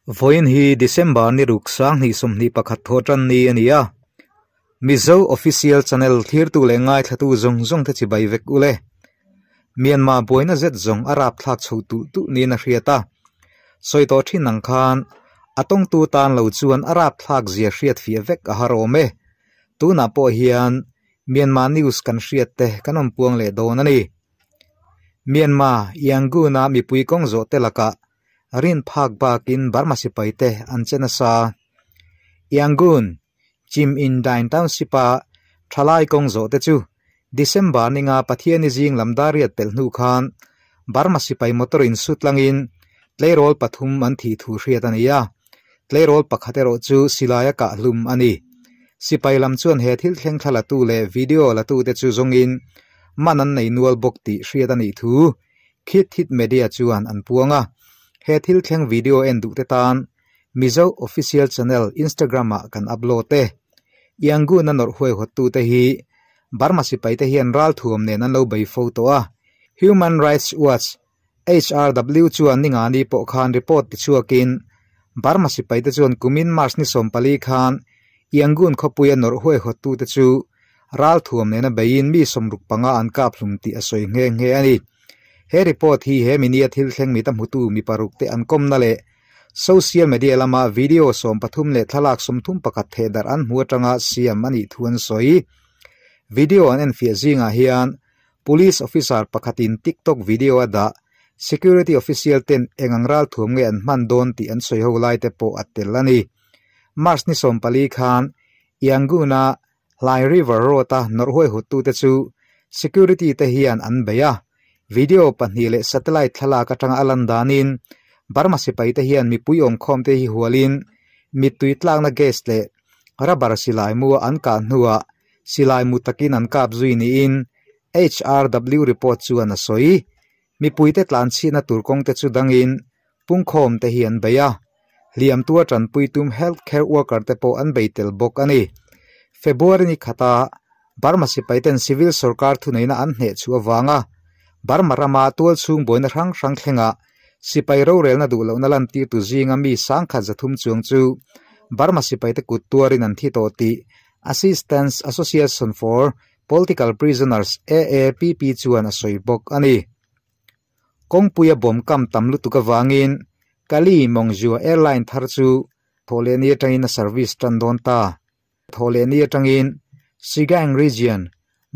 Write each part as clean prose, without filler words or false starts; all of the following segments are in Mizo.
Vawiin hi December ni ruk 2021 thawhtan ni a ni a. Mizo Official Channel thlirtu leh ngaithlatu zawng zawng te chibai vek ule. Myanmar buaina zet zawng a rapthlak chho tulh tulh niin a hriat a. Sawi tawh thin ang khan a tawngtu tan lo chuan a rapthlak zia hriat fiah vek a har awm e. Tunah pawh hian Myanmar news kan hriat te kan awm puang leh dawn a ni. Myanmar Yangon-a mipui kawng zawh te lakah rin phak bakin Burma sipai te an che nasa. Yangon, Chim In Dain Township-a thalai kawng zawh te chu December ninga Pathiani zing lam dariat pelh hnu khan Burma sipai motor in su tlangin tleirawl pathum an thih thu hriat a ni a, tleirawl pakhat erawh chu silaia kah hlum a ni. Sipai lam chuan he thil thleng thla latu leh video latute chu zawngin man an nei nual bawk tih hriat a nih thu Khit Thit Media chuan an puang a. He thil thleng video en duh te tan Mizo Official Channel Instagram ah kan upload e. Yangon a nawrh huaihawttu te hi Burma sipai te hian ralthuam nen an lo bei fo tawh a. Human Rights Watch, HRW, chuan ningani pawh khan report tichhuakin Burma sipai te chuan kumin March ni 14 khan Yangon khawpuia nawrh huaihawttu te chu ralthuam nena beiin mi 65 an kap hlum tih a sawi nghe nghe a ni. He report hi he minia thil thleng mi ta hmutu mi paruk te an kawmna leh social media lama video 13 leh thlalak 31 theh darh an hmu atanga siam a nih thu an sawi. Video an en fiah zingah hian police officer pakhatin TikTok video a dah security official ten engang ralthuam nge an hman dawn tih an sawi ho lai te pawh a tel a ni. March ni 14 khan Yangon-a Hlai River Road-a nawrh huaihawttu te chu security te hian an bei a. Video pahnih leh satellite thlalak atanga a lan danin Burma sipai te hian mipui awmkhawm te hi hualin mittui tlakna gas leh rubber silai mu an kah hnuah silai mu takin an kap zui niin HRW report chuan a sawi. Mipui te tlan chhihna tur kawng te chu dangin pungkhawm te hi an bei a. Hliam tua tanpui tum health care worker te pawh an bei tel bawk a ni. February ni khata Burma sipai ten civil sarkar thuneina an hneh chu awanga Burma rama tual chhung buaina hrang hrang thlenga sipai rorelna duh lohna lan tir tu zinga mi 130 chuang chu Burma sipai te kut tuarin an thi tawh tih Assistance Association for Political Prisoners AAPP chuan a sawi bawk a ni. Kawngpuia bawm kam tam lutuk awangin Kali Mongzua Airline thar chu thawhlehni atangin a service tan dawn ta. Thawhlehni atangin Sagaing Region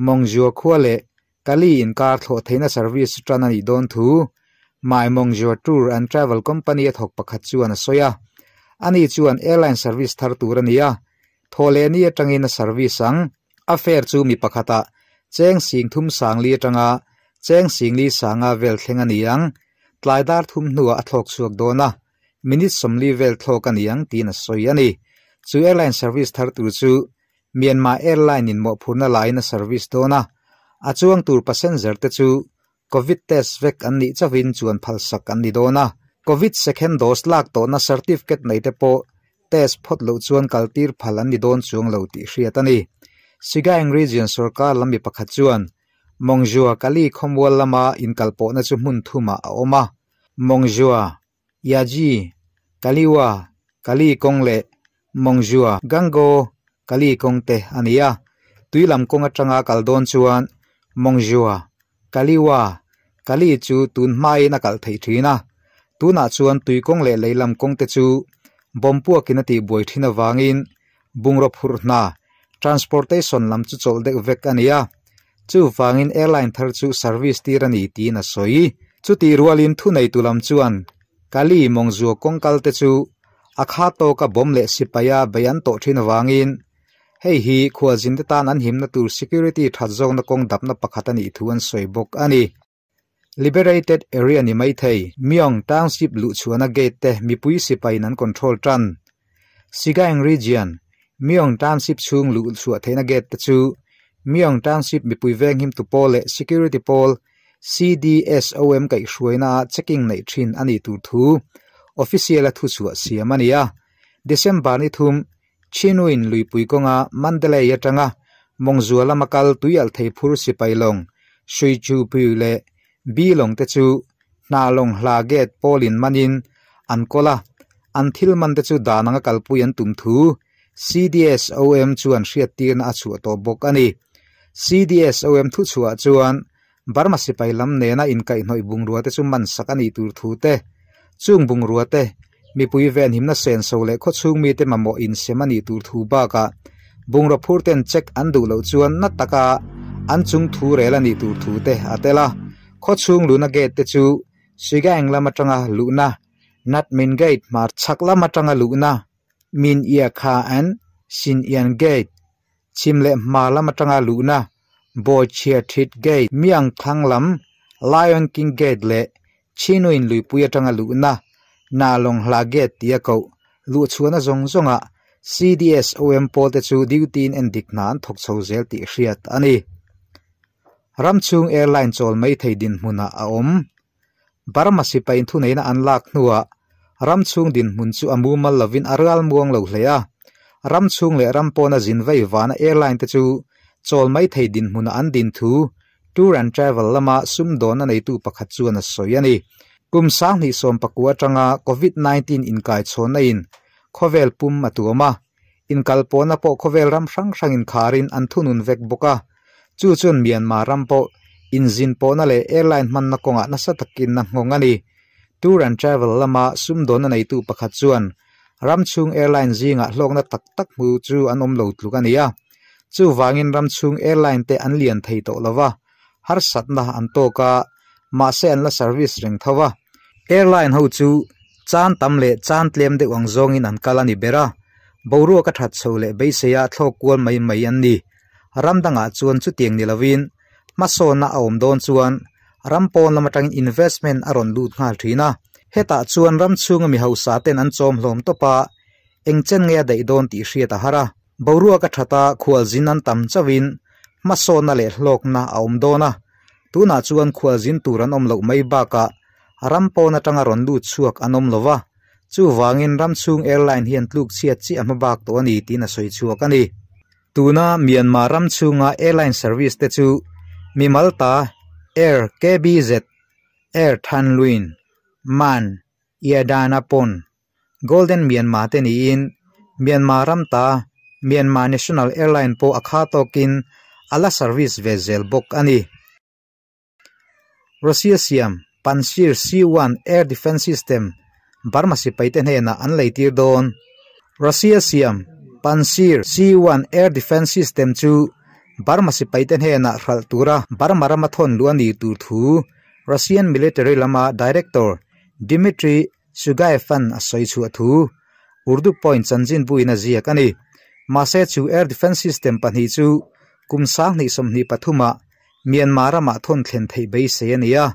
Mongzua khua leh Kali inkar thlawh theihna service tan a nih dawn thu Mai Mongzua Tour and Travel Company a thawk pakhat chuan a sawi a. Ani chuan airline service thar tur a ni a, thawhlehni atangin a service ang. A fare chu mi pakhata cheng sing thum sang li atanga cheng sing li sanga vel thleng a ni ang. Tlai dar thum hnuah a thlawk chhuak dawn a, minute 40 vel thlawk a ni ang tiin a sawi a ni. Chu airline service thar tur chu Myanmar Airline in mawhphurna lain a service dawn a, a chuang tur passenger te chu Covid test vek an nih chawin chuan phalsak an ni dawn a. Covid second dose lak tawhna certificate nei te pawh test phawt loh chuan kaltir phal an ni dawn chuang lo tih hriat a ni. Sagaing Region sarkar lam mi pakhat chuan Mongzua Kali khawmual lama inkalpawhna chu hmun thumah a awm a. Mongzua, Yaji, Kaliwa, Kali kawng leh Mongzua, Gango, Kali kawng te a ni a. Tui lam kawng atanga kal dawn chuan Mongzua, Kaliwa, Kali chu tun hmain a kal theih thin a. Tunah chuan tui kawng leh lei lam kawng te chu bawm puakin a tih buai thin awangin bungraw phurh hna transportation lam chu chawlh deuh vek a ni a. Chu wangin airline thar chu service tir a ni tiin a sawi. Chuti rualin thu nei tu lam chuan Kali Mongzua kawng kal te chu a kha tawka bawm leh sipaia bei an tawh thin awangin hei hi khualzin te tan an himna tur security that zawkna kawng dapna pakhat a nih thu an sawi bawk a ni. Liberated area ni mai thei Myong Township luhchhuahna gate te mipui sipain an control tan. Sagaing Region Myong Township chhung luhchhuah theihna gate te chu Myong Township mipui veng him tu pawl leh security pawl CDSOM kaihhruaina ah checking neih thin a nih tur thu official a thuchhuah siam a ni a. December ni thum Chinwin luipui kawnga Mandalay atanga Mongzua lama kal tui alh thei phur sipai lawng Shui Chu Pui leh Bi lawng te chu hna lawng hla gate pawlin manin an kawl a. an thil man te chu dan anga kalpui an tum thu CDSOM chuan hriattirna a chhuah tawh bawk a ni. CDSOM thuchhuah chuan Burma sipai lam nena inkaihhnawih bungrua te chu man sak a nih tur thu te, chung bungrua te mipui venhimna senso leh khawchhung mite mamawh insem a nih tur thu bakah bungraw phur ten check an duh loh chuan na taka an chung thu rel a nih tur thu te a tel a. Khawchhung luhna gate te chu Swigaeng lam atanga luhna, Natmin Gate hmar chhak lam atanga luhna, Min Ia Kha and Sin Ian Gate, Chhim leh hma lam atanga luhna Bawichhia Thit Gate, Miang thlang lam Lion King Gate leh Chhinuin luipui atanga luhna Na Long Hla Gate tia koh luhchhuahna zawng zawngah CDSOM pawlte chu duty-in endik hna an thawk chho zel tih hriat a ni. Ramchhung airline chawl mai thei dinhmunah a awm. Burma sipai thuneihna an lak hnuah ram chhung dinhmun chu a mumal lovin a ral muang lo hle a. Ram chhung leh ram pawna zin vei vana airline te chu chawl mai thei dinhmunah an din thu Tour and Travel lama sumdawnna neitu pakhat chuan a sawi a ni. Kum 2019 atanga Covid 19 inkaichhawnna in khawvel pum a tuam a, inkalpawhna pawh khawvel ram hrang hrang inkharin an thunun vek bawk a. Chu chuan Myanmar ram pawh inzin pawhna leh airline hmanna kawngah nasa takin a nghawng a ni. Tour and Travel lama sumdawnna neitu pakhat chuan ram chhung airline zingah hlawkna tak tak hmu chu an awm lo tluk a ni a. Chuvangin ram chhung airline te an lian thei tawh lo va, harsatna an tawk a, mahse an la service reng tho a. Airline ho chu chan tam leh chan tlem deuh ang zawngin an kal a ni ber a, boruak a that chho leh beiseia thlawk kual mai mai an ni. Ram dangah chuan chutiang ni lovin hmasawnna a awm dawn chuan ram pawn lam atangin investment a rawn lut nghal thin a. Hetah chuan ram chhunga mi hausa ten an chawm hlawm tawp a, eng chen nge a daih dawn tih hriat a har a. Boruak a that a, khualzin an tam chauhin hmasawnna leh hlawkna a awm dawn a. Tunah chuan khualzin tur an awm loh mai bakah ram pawn atanga rawn lut chhuak an awm lo va, chuvangin ram chhung airline hian tluk chhiat chiah a hma bak tawh a ni tiin a sawi chhuak a ni. Tuna Myanmar ram chhunga airline service te chu mimal ta Air KBZ, Air Thanlwin, Man, Yadana Pon, Golden Myanmar te niin Myanmar ram ta Myanmar National Airline pawh a kha tawkin a la service ve zel bawk a ni. Russia siam Pantsir C-1 air defence system Burma sipaite hnenah an leitir dawn. Russia siam Pantsir C-1 air defence system chu Burma sipaite hnenah hralh tura Burma rama thawn luh a nih tur thu Russian military lama director Dmitry Shugaev-a'n a sawi chhuah thu Urdu Point chanchinbuin a ziak a ni. Mahse chu air defence system pahnih chu kum 2023-ah Myanmar ramah thawn thlen theih beisei a ni a,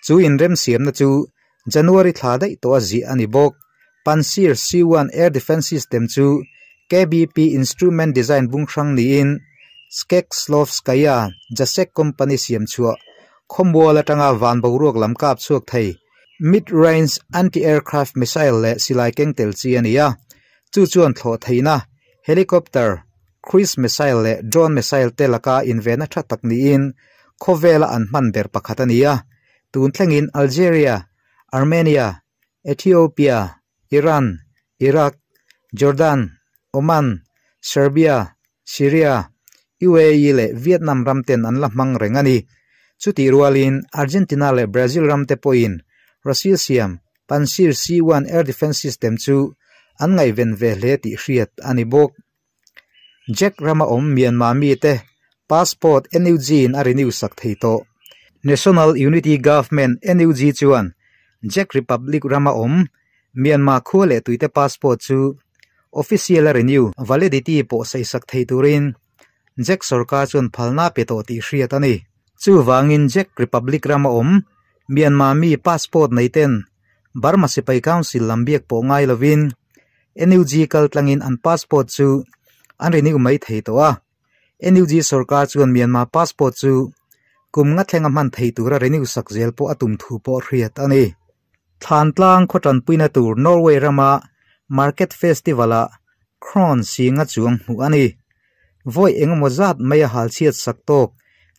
chu inremsiamna chu January thla daih tawh a ziah a ni bawk. Pantsir C-1 air defence system chu KBP instrument design bung hrang niin Skeklovskaya Jasek company siam chhuah khawmual atanga van boruak lam kap chhuak thei mid-range anti-aircraft missile leh silai keng tel chi a ni a, chu chuan thlawh theihna helicopter Cruise missile leh drone missile te laka invenna tha tak niin khawvela an hman ber pakhat a ni a. Tun thlengin Algeria, Armenia, Ethiopia, Iran, Iraq, Jordan, Oman, Serbia, Syria, UAE leh Vietnam ram ten an la hmang reng a ni. Chutih rualin Argentina leh Brazil ram te pawhin Russia siam Pantsir C-1 air defence system chu an ngaihven ve hle tih hriat a ni bawk. Jack rama awm Myanmar mite passport NUG in a renew sak thei tawh. National Unity Government, NUG, chuan Jack Republic rama awm Myanmar khua leh tuite passport chu official a renew validity pawh saih sak thei turin Jack sorkar chuan phalna pe tawh tih hriat a ni. Chuvangin Jack Republic rama awm Myanmar mi passport nei ten Burma Sipai Council lam biak pawh ngai lovin NUG kal tlangin an passport chu an renew mai thei tawh a. NUG sorkar chuan Myanmar passport chu kum nga thlenga hman thei tura renew sak zel pawh a tum thu pawh hriat a ni. Thlantlang khaw tanpuina tur Norway rama Market Festival-ah Kron singa chuang hmuh a ni. Vawi engemaw zat mai a hal chhiat sak tawk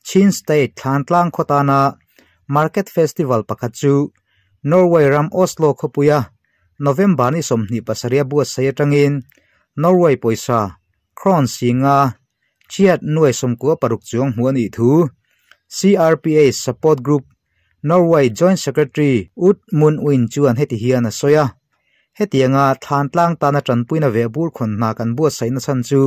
Chin State Thlantlang khaw tana Market Festival pakhat chu Norway ram Oslo khawpuia November ni 27 a buatsaih atangin Norway pawisa Kron singa chiat nuai 96 chuang hmuh a nih thu CRPH Support Group Norway Joint Secretary Ut Mun Win chuan heti hian a sawi a, Hetianga Thlantlang tana tanpuina veh bur khawn hna kan buatsaihna chhan chu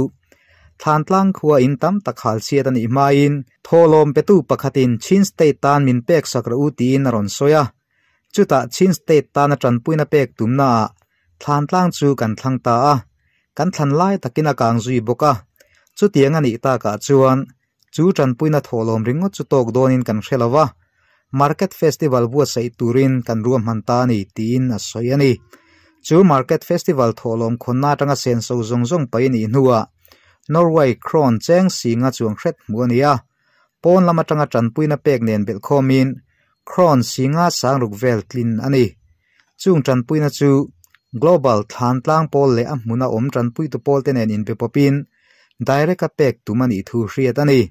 Thlantlang khua in tam tak hal chhiat a nih hmain thawhlawm petu pakhatin Chin State tan min pek sak rawh u tiin a rawn sawi a. Chutah Chin State tana tanpuina pek tumnaah Thlantlang chu kan thlang ta a, kan thlan lai takin a kang zui bawk a. Chutiang a nih takah chuan chu tanpuina thawhlawm ringawt chu tawk dawnin kan hre lo va, Market Festival buatsaih turin kan ruahman ta a ni tiin a sawi a ni. Chu Market Festival thawhlawm khawnna atanga senso zawng zawng paih a nih hnuah Norway Kron cheng singa chuang hret hmuh a ni a, pawn lam atanga tanpuina pek nen belhkhawmin Kron singa sangruk vel tlin a ni. Chung tanpuina chu Global thlan tlang pawl leh a hmuna awm tanpuitu pawlte nen inbe pawpin direct a pek tum a nih thu hriat a ni.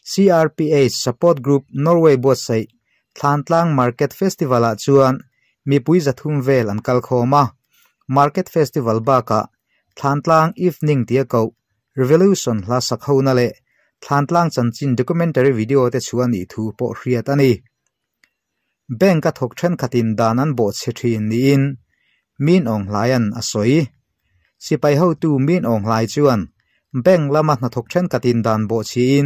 CRPH Support Group Norway buatsaih Thlantlang Market Festival-ah chuan mipui 300 vel an kal khawm a. Market Festival bakah Thlantlang Evening tia koh Revolution hla sak hona leh Thlantlang chanchin documentary video te chhuah a nih thu pawh hriat a ni. Bank a thawk thenkhatin dan an bawhchhe thin niin Min Aung Hlaia'n a sawi. Sipai hotu Min Aung Hlai chuan bank lama hnathawk thenkhatin dan bawhchhiin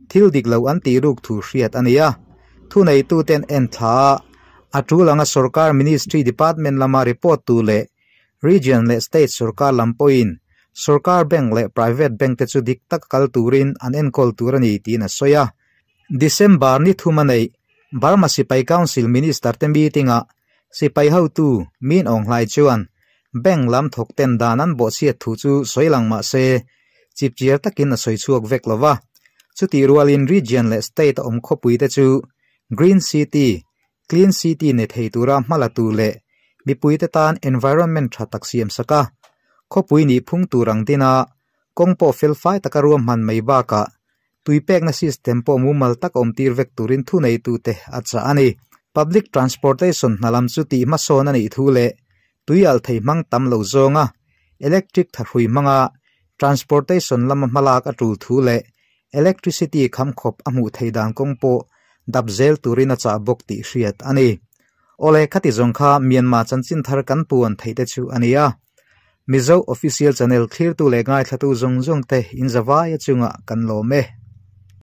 thil dik lo an tih ruk thu hriat a ni a. Thuneituten en thla a, a tul anga sorkar ministry department lama report tu leh region leh state sorkar lam pawhin sorkar bank leh private bank te chu dik taka kal turin an enkawl tur a ni tiin a sawi a. December ni thum a neih Burma Sipai Council Minister te meeting-ah sipai hotu Min Aung Hlaing chuan bank lam thawk ten dan an bawhchhiat thu chu sawi lang mah se chipchiar takin a sawi chhuak vek lo va. Chutih rualin region leh state a awm khawpui te chu Green City, Clean City nei thei tura hma la tur leh mipuite tan environment tha tak siam sak a, khawpui nih phung tur ang dina kawng pawh felfai taka ruahman mai bakah Tui pekna system pawh mumal tak awm tir vek turin thuneitute a chah a ni. Public transportation hna lam chu tih hmasawn a nih thu leh tui alh thei hmang tam lo zawnga electric thahrui hmanga transportation lama hmalak a tul thu leh electricity khamkhawp a hmuh thei dan kawng pawh dap zel turin a chah bawk tih hriat a ni. Awle khati zawng kha Myanmar chanchin thar kan puan theih te chu a ni a. Mizo Official Channel thlirtu leh ngaithlatu zawng zawng te in zavai a chungah kan lawm e.